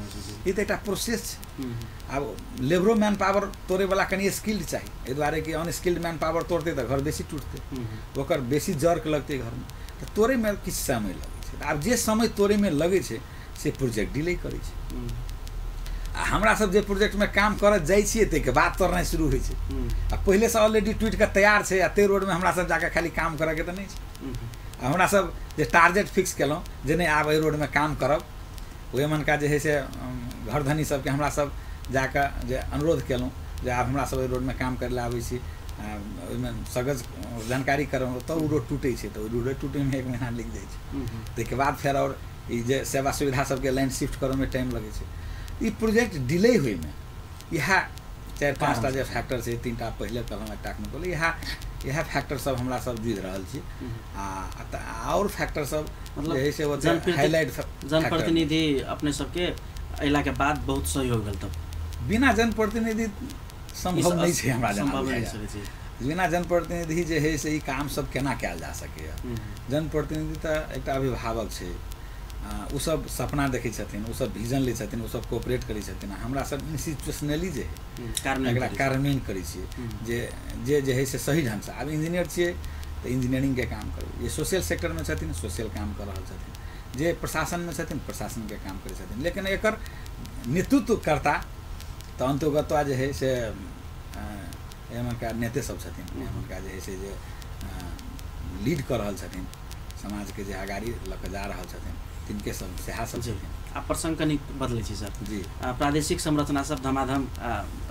[SPEAKER 2] ई तऽ एकटा प्रोसेस छै। आब लेबरो मैन पावर तोड़ैवला कनि स्किल्ड चाही, एहि दुआरे कि अनस्किल्ड मैन पावर तोड़तै तऽ घर बेसी टूटतै, ओकर बेसी जर्क लगतै घरमे, तऽ तोड़ैमे किछु समय लगै छै। आब जे समय तोड़ैमे लगै छै से प्रोजेक्ट डिले करै छै। आ हमरा सब जे प्रोजेक्टमे काम करऽ जाइ छियै ताहिके बाद तोड़नाइ शुरू होइ छै। आ पहिलेसँ ऑलरेडी टूटि कऽ तैयार छै आ ताहि रोडमे हमरा सब जाकऽ खाली काम करऽके तऽ नहि छै। आ हमरा सब जे टारगेट फिक्स केलहुँ जे नहि आब एहि रोडमे काम करब, ओहि मनका जे है से घर धनी सबके हमरा सब जाकऽ जे अनुरोध केलहुँ जे आब हमरा सब एहि रोडमे काम करै लए आबै छी, ओहिमे सगज जानकारी करब, तब ओ रोड टूटै छै। तऽ ओहि रोड टूटैमे 1 महीना लागि जाइ छै। ताहिके बाद फेर आओर ई जे सेवा सुविधा सबके लाइन शिफ्ट करऽमे टाइम लगै छै। ई प्रोजेक्ट डिले होइमे इएह 4-5 टा जे फैक्टर छै, 3टा पहिले कहलहुँ, एकटा एखन कहलहुँ, इएह फैक्टर सब हमरा सब जुझि रहल छी। आ आओर फैक्टर सब
[SPEAKER 1] मतलब
[SPEAKER 2] जे है से ओते हाईलाइट
[SPEAKER 1] जनप्रतिनिधि अपने सबके अयलाके बाद बहुत सहयोग भेल। तब
[SPEAKER 2] बिना जनप्रतिनिधि सम्भव नहि छै, हमरा बिना जनप्रतिनिधि जे है से ई काम सब केना कयल जा सकैए। जनप्रतिनिधि तऽ एकटा अभिभावक छै, ओ सब सपना देखै छथिन, ओ सब विजन लै छथिन, ओ सब कोऑपरेट करै छथिन। हमरा सब इंस्टीट्यूशनली जे है एकरा कार्यान्वयन करै छियै जे जे जे है से सही ढङ्गसँ। आब इंजीनियर छियै तऽ इंजीनियरिंगके काम करबै, जे सोशल सेक्टरमे छथिन सोशल काम कऽ रहल छथिन, जे प्रशासनमे छथिन प्रशासनके काम करै छथिन। लेकिन एकर नेतृत्वकर्ता तऽ अन्तोगत्वा जे है से एमनका नेते सब छथिन, एमनका जे है से जे लीड कऽ रहल छथिन, समाजके जे अगाड़ी लऽ कऽ जा रहल छथिन, तिनके सब सएह सब छथिन।
[SPEAKER 1] आ प्रसङ्ग कनि बदलै छी सर
[SPEAKER 2] जी।
[SPEAKER 1] प्रादेशिक संरचना सब धमाधम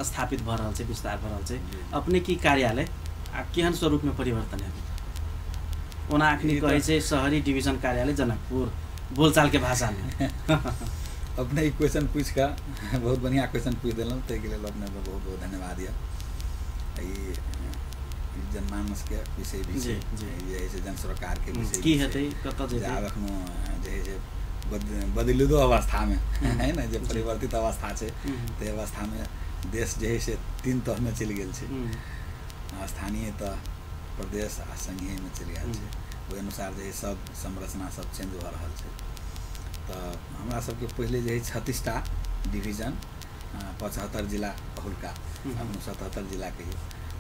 [SPEAKER 1] स्थापित भऽ रहल छै, विस्तार भऽ रहल छै। अपने की कार्यालय आ केहन स्वरूपमे परिवर्तन हेतै? ओना अखनी कहै छै शहरी डिभिजन कार्यालय जनकपुर बोलचालके भाषामे।
[SPEAKER 2] अपने ई क्वेश्चन पूछि कऽ बहुत बढ़िआँ क्वेश्चन पूछि देलहुँ, ताहिके लेल अपनेके बहुत बहुत धन्यवाद यऽ। ई जनमानसके विषय भी छै, जे है से जन सरकारके विषय
[SPEAKER 1] की हेतै, कतऽ जेतै।
[SPEAKER 2] आब एखनो जे है से बदलितो अवस्थामे है ने, जे परिवर्तित अवस्था छै ताहि अवस्थामे देश जे है से 3 तहमे चलि गेल छै, स्थानीय तह, प्रदेश आ संघीयमे चलि गेल छै। ओहि अनुसार जे है सब संरचना सब चेंज भऽ रहल छै। तऽ हमरा सबके पहिले जे है 36टा डिवीजन, 75 जिला बहुलका, एखनो 77 जिला कहियौ,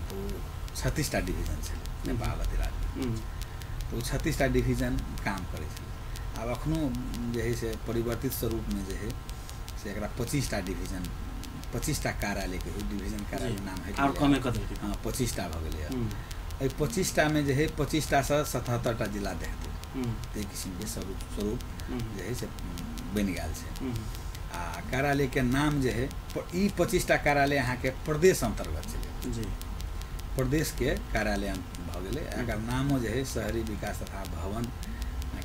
[SPEAKER 2] तऽ ओ 36टा डिवीजन छलै नेपाल अधिराज्यमे। तऽ ओ 36टा डिवीजन काम करै छलै। आब एखनो जे है से परिवर्तित स्वरूपमे जे है से एकरा 25टा डिवीजन, 25टा कार्यालय कहियौ, डिवीजन कार्यालय नाम है, हँ 25टा भऽ गेलै। एहि 25टामे जे है 25टासँ 77टा जिला देखतै, ताहि किसिमके स्वरूप जे है से बनि गेल छै। आ कार्यालयके नाम जे है ई 25टा कार्यालय अहाँके प्रदेश अन्तर्गत छलै
[SPEAKER 1] जी,
[SPEAKER 2] प्रदेशके कार्यालय भऽ गेलै। एकर नामो जे है शहरी विकास तथा भवन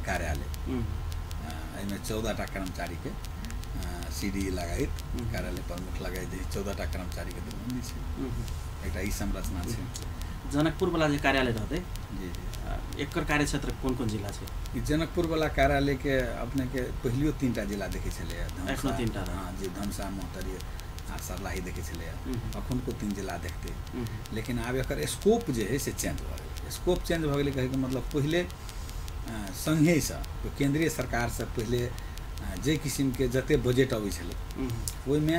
[SPEAKER 2] कार्यालय। एहिमे 14टा कर्मचारीके सी डी लगाइत कार्यालय प्रमुख लगाइत 14टा कर्मचारीके देलनि छै। एकटा ई संरचना छै।
[SPEAKER 1] जनकपुरवला जे कार्यालय रहतै
[SPEAKER 2] जी जी,
[SPEAKER 1] एकर कार्यक्षेत्र कोन कोन जिला छै?
[SPEAKER 2] ई जनकपुरवला कार्यालयके अपनेके पहिलियो 3टा जिला देखै छलैए,
[SPEAKER 1] एखनो 3टा।
[SPEAKER 2] हँ जी, धनुषा, महोत्तरी आ सर्लाही देखै छलैए, अखुनको 3 जिला देखतै। लेकिन आब एकर स्कोप जे है से चेंज भऽ गेलै। स्कोप चेंज भऽ गेलै कहैके मतलब पहिले सङ्घेसँ केन्द्रीय सरकारसँ पहिले जे किसिमके जते बजट अबै छलै ओहिमे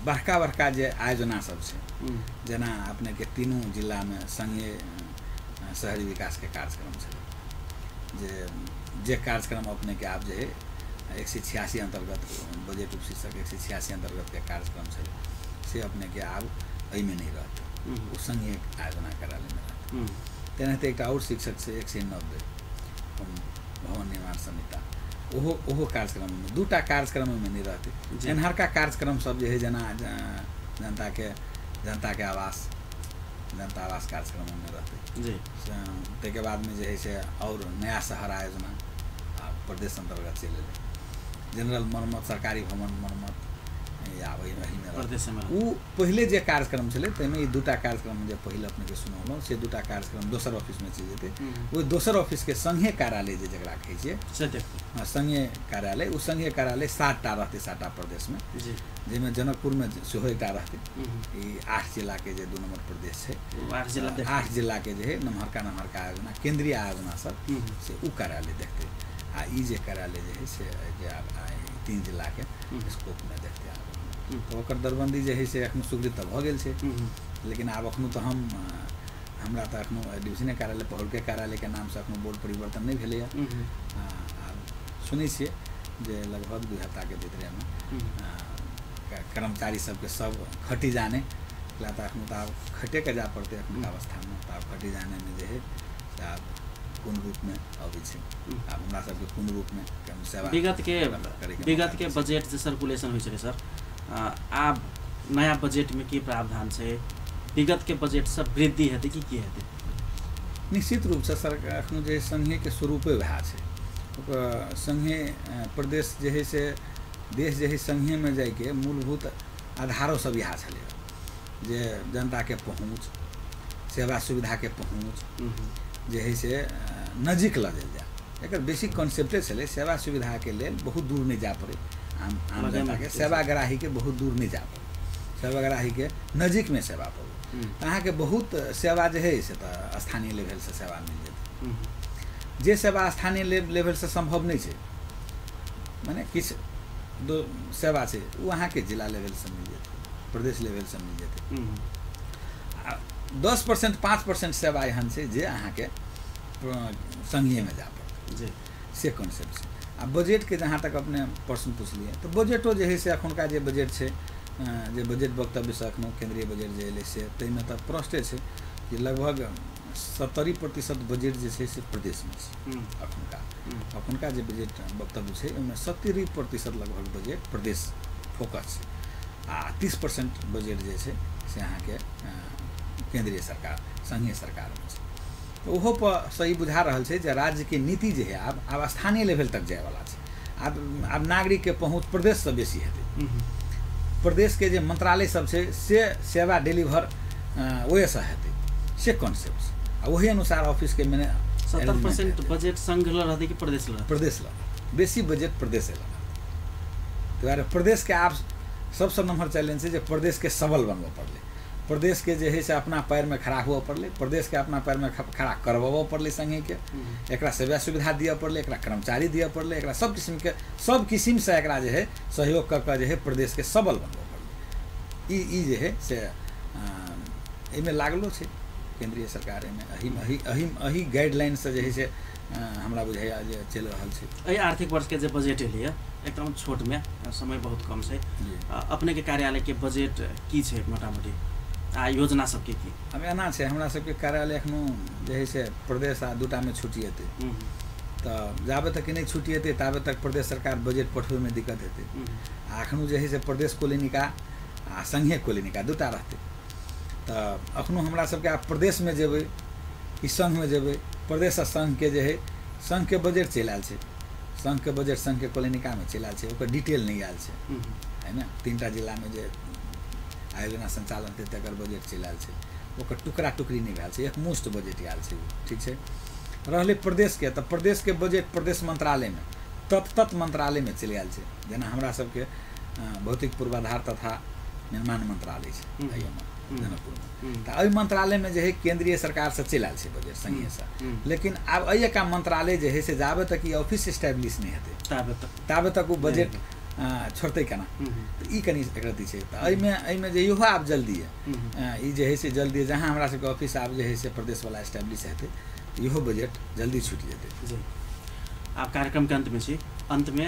[SPEAKER 2] बड़का बड़का जे आयोजना सब छै, जेना अपनेके तीनू जिलामे सङ्घीय शहरी विकासके कार्यक्रम छलै, जे जे कार्यक्रम अपनेके आब जे है 186 अन्तर्गत बजट उपशीर्षक 186 अन्तर्गतके कार्यक्रम छलै से अपनेके आब एहिमे नहि रहतै, ओ संघीय आयोजना कार्यालयमे रहतै। तेनाहिते एकटा आओर शीर्षक छै 190 भवन निर्माण संहिता, ओहो ओहो कार्यक्रममे दूटा कार्यक्रममे नहि रहतै। एन्हरका कार्यक्रम सब जे है जेना जनताके आवास, जनता आवास कार्यक्रममे रहतै
[SPEAKER 1] जी।
[SPEAKER 2] ताहिके बादमे जे है से आओर नया शहर आयोजना आ प्रदेश अन्तर्गत चलि एलै, जनरल मरम्मत, सरकारी भवन मरम्मत या एहिमे
[SPEAKER 1] प्रदेशमे।
[SPEAKER 2] ओ पहिले जे कार्यक्रम छलै ताहिमे ई दूटा कार्यक्रम जे पहिले अपनेके सुनौलहुँ से दूटा कार्यक्रम दोसर ऑफिसमे चलि जेतै। ओहि दोसर ऑफिसके संघीय कार्यालय जे जकरा कहै छियै
[SPEAKER 1] से देखतै,
[SPEAKER 2] संघीय कार्यालय, ओ संघीय कार्यालय 7टा रहतै, 7टा प्रदेशमे
[SPEAKER 1] जी,
[SPEAKER 2] जाहिमे जनकपुरमे सेहो एकटा रहतै। ई 8 जिलाके जे 2 नम्बर प्रदेश छै, 8 जिलाके जे है नमहरका नमहरका आयोजना केन्द्रीय आयोजना सब से ओ कार्यालय देखतै। आ ई जे कार्यालय जे है से जे आब 3 जिलाके स्कोपमे देखतै आब। तऽ ओकर दरबन्दी जे है से एखन स्वीकृत तऽ भऽ गेल छै, लेकिन आब एखनो तऽ हमरा तऽ एखनो डिविजने कार्यालय पहुलके कार्यालयके नामसँ एखनो बोर्ड परिवर्तन नहि भेलैए। आब सुनै छियै जे लगभग 2 हफ्ताके भीतरेमे कर्मचारी सबके सब खटी जाने ला तऽ एखनो तऽ आब खटेके जाय पड़तै एखनुका अवस्थामे। तऽ आब खटी जानेमे जे है से आब कोन रूपमे अबै छै, आब हमरा सबके कोन रूपमे सेवा
[SPEAKER 1] विगतके बजट जे सर्कुलेशन होइ छलै सर, आब नया बजटमे की प्रावधान छै? विगतके बजटसँ वृद्धि हेतै कि की हेतै?
[SPEAKER 2] निश्चित रूपसँ सर एखनो जे संघीयके स्वरूपे वएह छै। ओकर संघीय प्रदेश जे है से देश जे है संघीयमे जाइके मूलभूत आधारो सब इएह छलै जे जनताके पहुँच, सेवा सुविधाके पहुँच जे है से नजीक लऽ जायल जाय। एकर बेसिक कॉन्सेप्टे छलै सेवा सुविधाके लेल बहुत दूर नहि जाय पड़ै, आम आम जनताके सेवाग्राहीके बहुत दूर नहि जाय पड़ै, सेवाग्राहीके नजीकमे सेवा पड़ै। तऽ अहाँके बहुत सेवा जे है से तऽ स्थानीय लेवलसँ सेवा मिल जेतै। जे सेवा स्थानीय लेवलसँ सम्भव नहि छै, मने किछु सेवा छै ओ अहाँके जिला लेवलसँ मिल जेतै, प्रदेश लेवलसँ मिल जेतै। आ 10% 5% सेवा एहन छै जे अहाँके संघीयमे जाय पड़तै
[SPEAKER 1] जी,
[SPEAKER 2] से कॉन्सेप्ट छै। आ बजटके जहाँ तक अपने प्रश्न पुछलियै तऽ बजटो जे है से एखुनका जे बजट छै, जे बजट वक्तव्यसँ एखनो केन्द्रीय बजट जे एलै से ताहिमे तऽ प्रश्ने छै कि लगभग 70% बजट जे छै से प्रदेशमे छै। एखुनका एखुनका जे बजट वक्तव्य छै ओहिमे 70% लगभग बजट प्रदेश फोकस छै आ 30% बजट जे छै से अहाँके केन्द्रीय सरकार संघीय सरकारमे छै। तऽ ओहो पर सही बुझा रहल छै जे राज्यके नीति जे है आब आब स्थानीय लेवल तक जायवला छै। आब आब नागरिकके पहुँच प्रदेशसँ बेसी हेतै। प्रदेशके जे मंत्रालय सब छै से सेवा डिलीवर ओहिसँ हेतै, से कॉन्सेप्ट छै। आ ओही अनुसार ऑफिसके मैंने
[SPEAKER 1] 70% बजट संघ लऽ रहतै कि प्रदेश लऽ?
[SPEAKER 2] प्रदेश लऽ, बेसी बजट प्रदेशे लऽ रहतै। दुआरे प्रदेशके आब सबसँ नम्हर चैलेंज छै जे प्रदेशके सबल बनबऽ पड़लै, प्रदेशके जे है से अपना पैरमे खड़ा हुअ पड़लै, प्रदेशके अपना पैरमे खड़ा करबऽ पड़लै संघीयके, एकरा सेवा सुविधा दिअ पड़लै, एकरा कर्मचारी दिअ पड़लै, एकरा सब किसिमके सब किसिमसँ एकरा जे है सहयोग कऽ कऽ जे है प्रदेशके सबल बनबऽ पड़लै। ई जे है से एहिमे लागलो छै केन्द्रीय सरकार, एहिमे एही एही एही एही गाइडलाइनसँ जे है से हमरा बुझाइए जे चलि रहल छै।
[SPEAKER 1] एहि आर्थिक वर्षके जे बजट एलैए एकदम छोटमे, समय बहुत कम छै, अपनेके कार्यालयके बजट की छै मोटामोटी आ योजना सबके की?
[SPEAKER 2] आब एना छै हमरा सबके कार्यालय एखनो जे है से प्रदेश आ दूटामे छुटिएतै, तऽ जाबे तक नहि छुटिएतै ताबे तक प्रदेश सरकार बजट पठबैमे दिक्कत हेतै। आ एखनो जे है से प्रदेश कोलिनिका आ संघीय कोलिनिका दूटा रहतै। तऽ एखनो हमरा सबके आब प्रदेशमे जेबै कि संघमे जेबै, प्रदेश आ संघके जे है संघके बजट चलि आयल छै, संघके बजट संघके कोलिनिकामे चलि आयल छै, ओकर डिटेल नहि आयल छै है ने। 3टा जिलामे जे आयोजना सञ्चालन हेतै तकर बजट चलि आयल छै, ओकर टुकड़ा टुकड़ी नहि भेल छै, एकमुश्त बजट आयल छै। ठीक छै, रहलै प्रदेशके, तऽ प्रदेशके बजट प्रदेश मंत्रालयमे तत् मंत्रालयमे चलि आयल छै। जेना हमरा सबके भौतिक पूर्वाधार तथा निर्माण मंत्रालय छै एहिमे जनकपुरमे, तऽ एहि मंत्रालयमे जे है केन्द्रीय सरकारसँ चलि आयल छै बजट संघीयसँ। लेकिन आब एहि एका मंत्रालय जे है से जाबे तक ई ऑफिस एस्टेब्लिश नहि हेतै ताबे तक ओ बजट छोड़तै केना, तऽ ई कनि एकरती छै। तऽ एहिमे जे इहो आब जल्दी ई जे है से जल्दी जहाँ हमरा सबके ऑफिस आब जे है से प्रदेशवला एस्टेब्लिश हेतै इहो बजट जल्दी छुटि जेतै।
[SPEAKER 1] जी, आब कार्यक्रमके अन्तमे छी, अन्तमे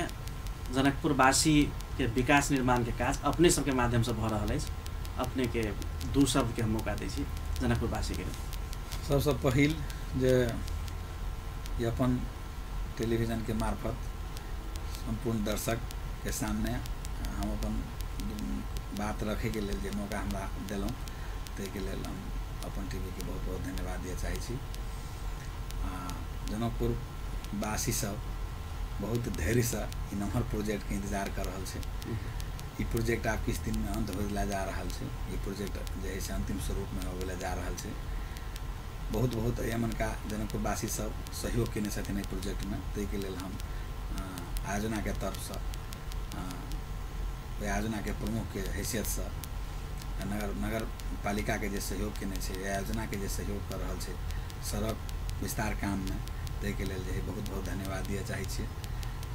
[SPEAKER 1] जनकपुरवासी के विकास निर्माण के काज अपने सबके माध्यम से भऽ रहल अछि। अपने के दू शब्द के हम मौका दै छी जनकपुरवासी के।
[SPEAKER 2] सबसँ पहिल जे ई अपन टेलीविजन के मार्फत सम्पूर्ण दर्शक के सामने हम अपन बात रखैके लेल जे मौका हमरा देलहुँ ताहिके लेल हम अपन टीवीके बहुत बहुत धन्यवाद दिअ चाहै छी। जनकपुरवासी सब बहुत धैर्यसँ ई नमहर प्रोजेक्टके इंतजार कर रहल छै। ई प्रोजेक्ट आब किछु दिनमे अन्त होय लए जा रहल छै। ई प्रोजेक्ट जे है से अन्तिम स्वरूपमे होबै लए जा रहल छै। बहुत बहुत एमनका जनकपुरवासी सब सहयोग केने छथिन एहि प्रोजेक्टमे, ताहिके लेल हम आयोजनाके तरफसँ ओहि आयोजनाके प्रमुखके हैसियतसँ नगर पालिकाके जे सहयोग केने छै, एहि आयोजनाके जे सहयोग कऽ रहल छै सड़क विस्तार काममे, ताहिके लेल जे है बहुत बहुत धन्यवाद दिअ चाहै छियै।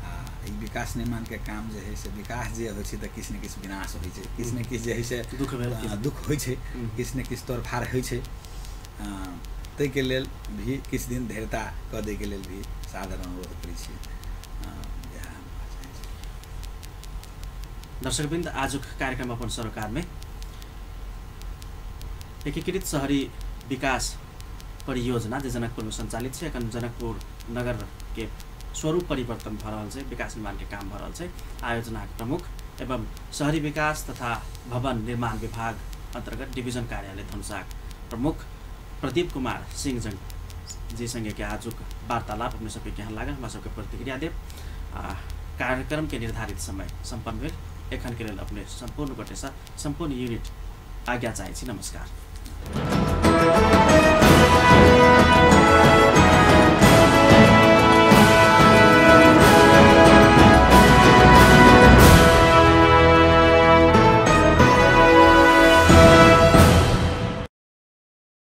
[SPEAKER 2] आ ई विकास निर्माणके काम जे है से विकास जे होइ छै तऽ किछु ने किछु विनाश होइ छै, किछु ने किछु जे है से दुख होइ छै, किछु ने किछु तोड़फाड़ होइ छै। ताहिके लेल भी किछु दिन धैर्यता कऽ दैके लेल भी सादर अनुरोध करै छियै।
[SPEAKER 1] दर्शकवृन्द, आजुक कार्यक्रम अपन सरोकारमे एकीकृत शहरी विकास परियोजना जे जनकपुरमे सञ्चालित छै, एखन जनकपुर नगरके स्वरूप परिवर्तन भऽ रहल छै, विकास निर्माणके काम भऽ रहल छै। आयोजनाक प्रमुख एवं शहरी विकास तथा भवन निर्माण विभाग अन्तर्गत डिभिजन कार्यालय धनुषाक प्रमुख प्रदीप कुमार सिंह जी सँगेके आजुक वार्तालाप अपने सबके केहन लागल हमरा सबके प्रतिक्रिया देब। कार्यक्रम के निर्धारित समय सम्पन्न भेल। एखन के लेल अपने सम्पूर्ण गोटेसँ सम्पूर्ण यूनिट आज्ञा चाहै छी। नमस्कार।